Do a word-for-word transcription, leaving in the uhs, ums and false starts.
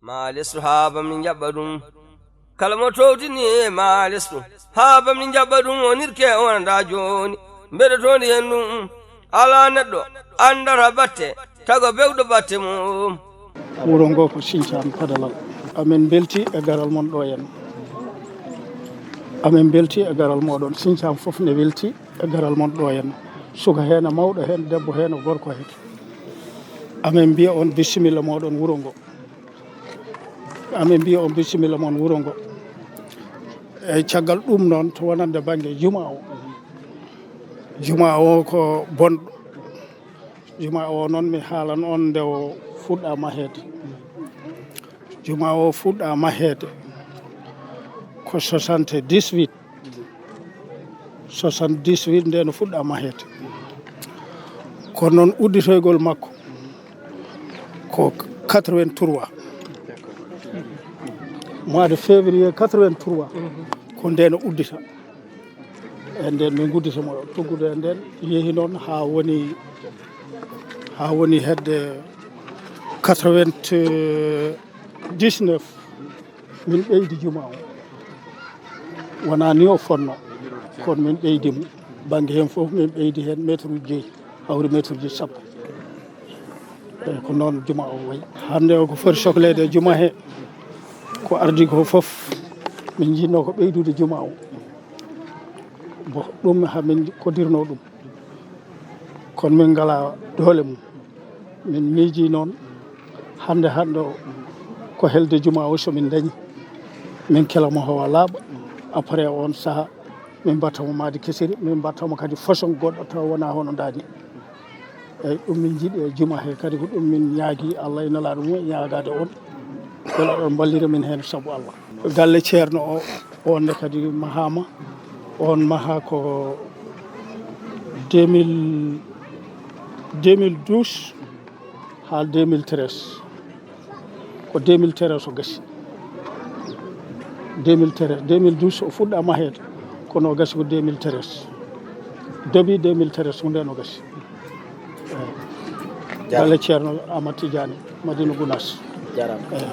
Maa lestu haa bammi jaɓɓa ɗum. Kala mo towtini e maa lestu haa bammi jaɓɓa ɗum, o nirke o wonanda jooni. Mbeɗa toondi heen ɗum. Alaa neɗɗo anndata batte, tago bewɗo batte mum. Wuro ngo ko Sinthiane Padalal. Amin mbelti e garal mon ɗo henna. Amin mbelti e garal moɗon. Sinthiane fof ne welti e garal mon ɗo henna. Suka heen e mawɗo heen, debbo heen e gorko heen. Amin mbiya on bisimilla moɗon wuro ngo. Amin mbiya on bisimilla mon wuro ngo. Eyi, caggal ɗum noon, to wonande bannge juma o. Juma o ko bonɗo. Juma o noon, mi haalan on nde o fuɗɗa maheede. Juma o fuɗɗa maheede ko soixante-dix-huit. Soixante-dix-huit nde no fuɗɗa maheede. Kono noon udditoygol makko ko quatre-vingt-trois. Mois de février quatre-vingt-trois, ko nde no uddita. E nden min guddita mo tuggude e nden, yehi noon haa woni, haa woni hedde quatre-vingt-dix-neuf, min ɓeydi juma o. Wonaa ni o fonno, kono min ɓeydi mo. Bannge heen fof min ɓeydi heen mètre uji joyi, hawri mètre uji sappo. Eyi, ko noon juma o wayi. Hannde o ko foti sokleede e juma he, ko ardi ko fof, min njiɗno ko ɓeydude juma o. Bon, ɗum ha min kodirno ɗum. Kono min ngala doole mum. Min miiji noon, hannde hannde o, ko helde juma o so min dañi, min kela mo hawa laaɓa. Après on saha, min mbatta mo maadi kesiri, min mbatta mo kadi façon goɗɗo tawa wona hono ndaa ni. Eyi, ɗum min njiɗi e juma he, kadi ko ɗum min ñaagi Allah e Nelaaɗo mum, e ñaagaade on, mbele oɗon mballira min heen sabu Allah. Galle Ceerno o, on ne kadi mahaama, on maha ko deux mille, deux mille douze haa deux mille treize. Ko deux mille treize o gasi. Deux mille treize, deux mille douze o fuɗɗa maheede, kono o gasi ko deux mille treize. Début deux mille treize ko nden o gasi. Eyi. Jaaraama. Galle Ceerno Amadou Tidiane, Madina Gounass. Jaaraama. Eyi.